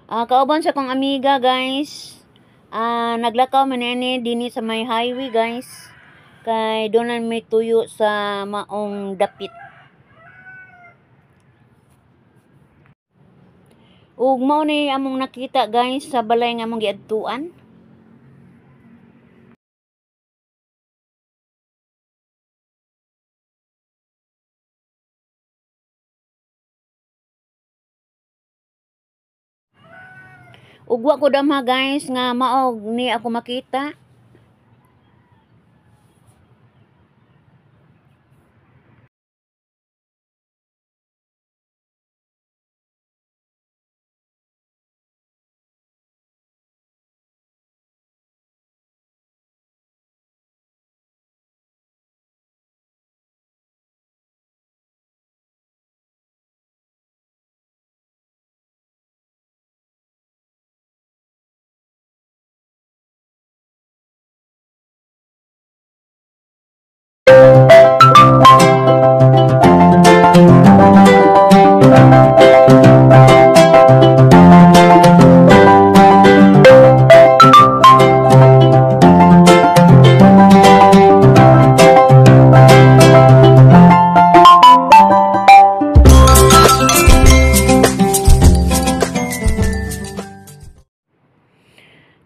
Kauban sa kong amiga, guys. Naglakaw man ani dinhi sa may highway, guys. Kay doon na may tuyo sa maong dapit. Ug mao ni among nakita, guys, sa balay nga among giadtuan. Ug wa ko damha, guys, nga maog ni ako makita.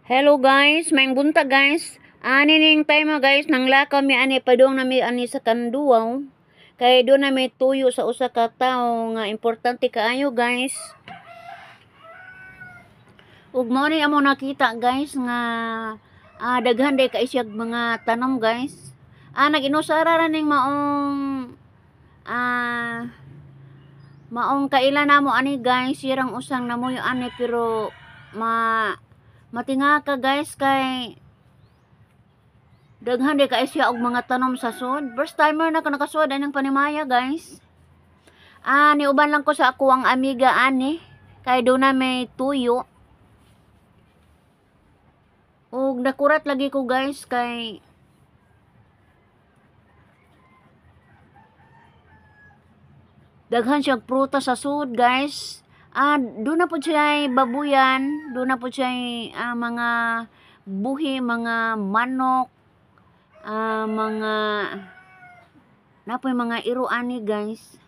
Hello guys, maayong buntag, guys. Ani ning time, guys, nang lakaw mi ani padung nami ani sa Kanduaw. Kay doon na may tuyo sa usa ka tawo nga importante kaayo, guys. Ug mao ni among nakita, guys, nga daghan day kay siyag mga tanom, guys. Nag-inusara ra ning maong maong kaila namo ani, guys, sirang usang namuyo ani, pero matinga ka, guys, kay daghan di kay siya og mga tanom sa sud. First timer na ko nakasud aning Panimaya, guys. Niuban lang ko sa ako ang amiga ani kay do na may tuyo. Og nakurat lagi ko, guys, kay daghan siyang prutas sa sud, guys. Doon na po siya babuyan, doon na po siya mga buhi, mga manok, mga napoy mga iro ani, guys.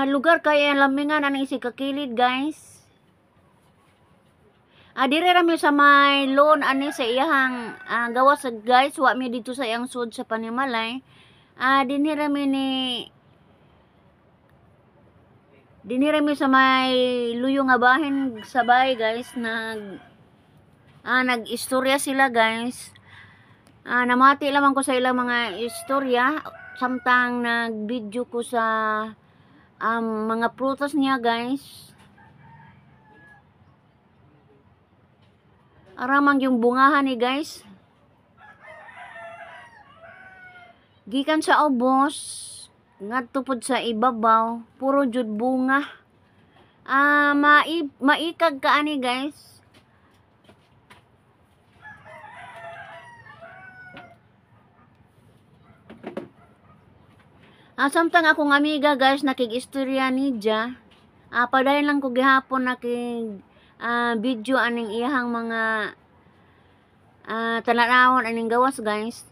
Lugar kay lamingan anang isig kakilid, guys. Dire ra mi sa may loan ani sa iyahang gawas, guys, wa mi dito sa iyang sud sa Panimalay. Dinhi ra mi ni dinhi ra mi sa may luyo nga bahin sa bahay, guys, nag-istorya sila, guys. Namati lamang ko sa ilang mga istorya samtang nag-video ko sa mga prutas niya, guys. Aramang yung bungahan ni, guys. Gikan sa ubos ngadto pod sa ibabaw, puro jud bunga. Maikag ka ani, guys. Samtang akong amiga, guys, nakig-istorya niya. Padayon lang ko gihapon nakig video aning iyahang mga tanawon aning gawas, guys.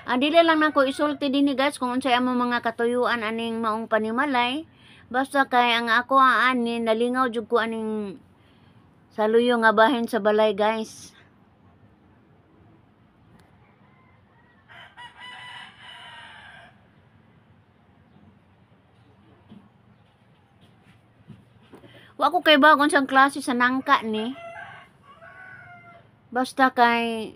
Dili lang nako isulti dinhi, guys, kung unsay among mga katuyuan aning maong Panimalay. Basta kay ang ako ani nalingaw jud ko aning sa luyo nga bahin sa balay, guys. Wa ko kay bagon sa klase sa nangka ni. Basta kay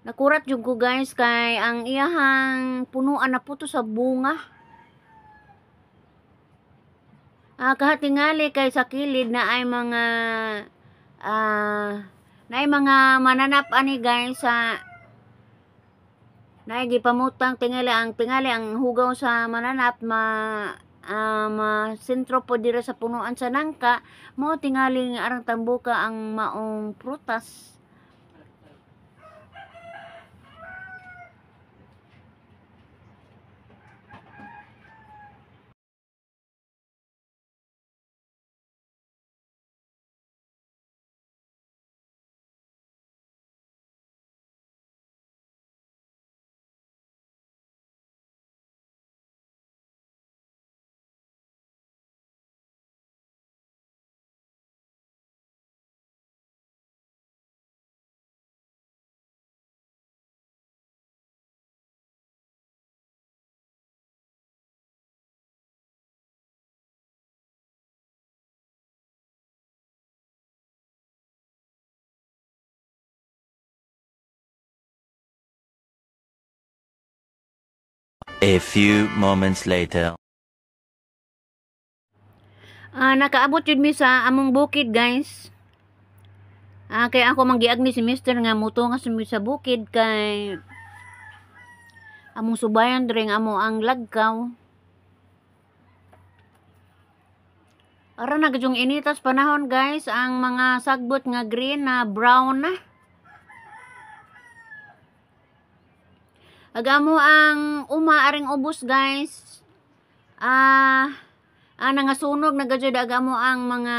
nakurat jud ko, guys, kay ang iyahang punuan na puto sa bunga. Kahatingali kay sa kilid na ay mga mananap ani, guys, sa naay gipamutang tingali ang hugaw sa mananap ma Sentro po dira sa punuan sa nangka, mao tingaling arang tambuka ang maong prutas. A few moments later. Nakaabot yun mi sa among bukid, guys. Kaya ako manggiag ni si Mister nga muto nga sumi sa bukid kay among subayan diri nga amo ang lagkaw. Ara na gyud initas panahon, guys, ang mga sagbot nga green na brown na. Agamo ang uma aring ubos, guys. Nangasunog na gajud agamo ang mga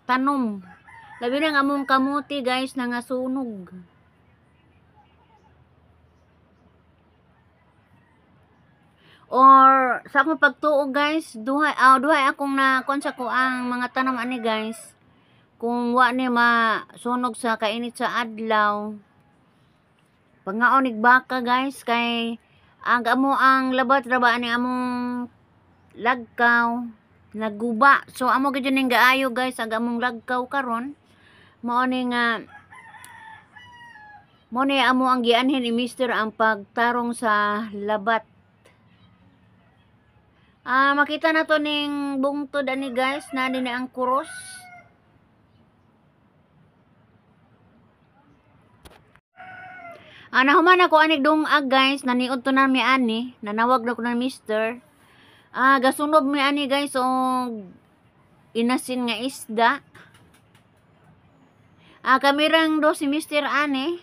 tanom. Labi na ang among kamuti, guys, nangasunog. Or sa akong pagtuo, guys, duhay akong nakuan sa ko ang mga tanom ani, guys. Kung wa ni masunog sa kainit sa adlaw. Pangaon ig baka, guys, kay ang amo ang labat ra ba ani among lagkaw naguba. So amo gyud ning gaayo, guys, ang among lagkaw karon. Mao ni nga mao ni amo ang gianhin ni Mister ang pagtarong sa labat. Makita na to ning bungtod ani, guys, na ni ang kuros. Nahuman ako anig dungag, guys, naniud to na mi ani, nanawag na ko ng Mister. Gasunob mi ani, guys, og inasin nga isda. Kami rang do si Mister ani.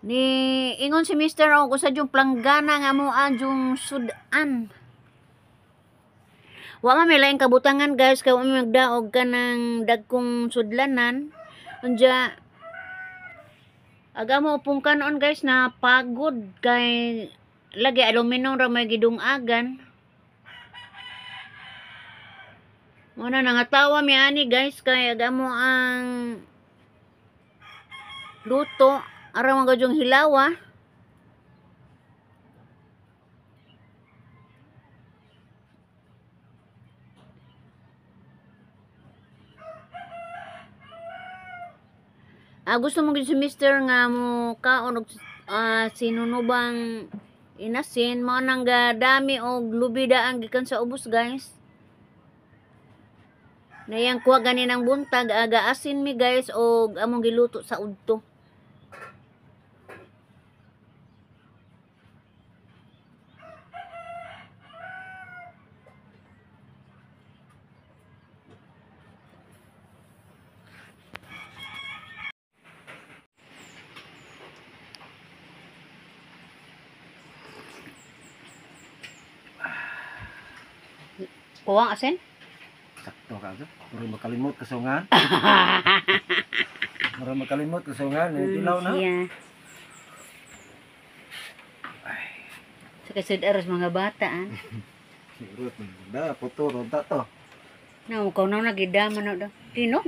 Ni ingon si Mister og usa jung planggana nga mo jung sudan. Wa man may laing kabutangan, guys, kay wa man magdaog ka ng dagkong sudlanan. Unya aga mo upong kanon, guys, na pagod kay lagi aluminum ra may gidungagan. Muna nangatawa mi ani, guys, kay aga mo ang luto ara man gud yung hilawa. Gusto mo gid si Mister nga mo kaon og sinunubang inasin, mao nang gadami og lubida ang gikan sa ubos, guys. Nayang kuha gani ng buntag, aga asin mi, guys, og among giluto sa udto. Kuwang asin? Sakto ka to. Mura makalimot kasungan. Mura makalimot kasungan. Tilaw na. Yeah. Sa kasud aros mga bata, ah. Siguro da puto ronta to. Na ukaw na nagidama na daw. Tinog.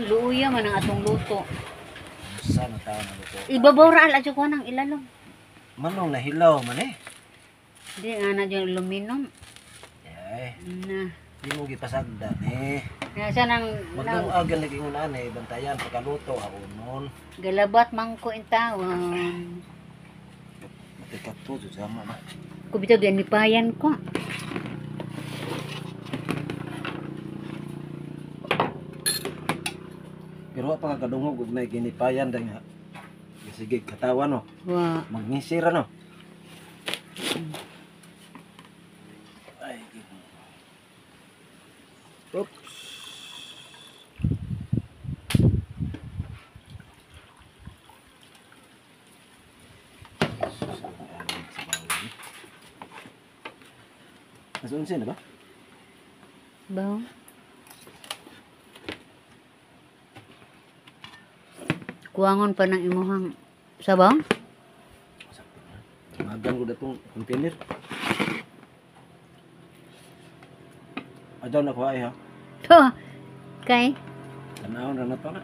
Luuya man ang atong luto. Sana tao na luto. Ibabaw ra ala ko nang ilalong. Manong nahilaw man eh. Di ana jud luminom. Ay. Na. Di mo gipasagdan eh. Nasa nang magdungagan lagi una eh bantayan pagkaluto ako nun. Galabat mangko in tawon. Matikat to jud sama na. Kubitaw ganipayan ko. Pero wa pa ka kadungog og nay ginipayan dai nga. Sige katawa no. Wa. Magnisira no. Ay, Ginoo. Oops. Nasa 11 na ba? Baw. Kuwangon pa ng imuhang sabaw? Sakto na. Magang ko datong container. Adaw na ko ay ha. To. Kay. Tanaw na na to na.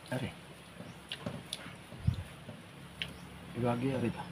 Are. Ibagi are ba?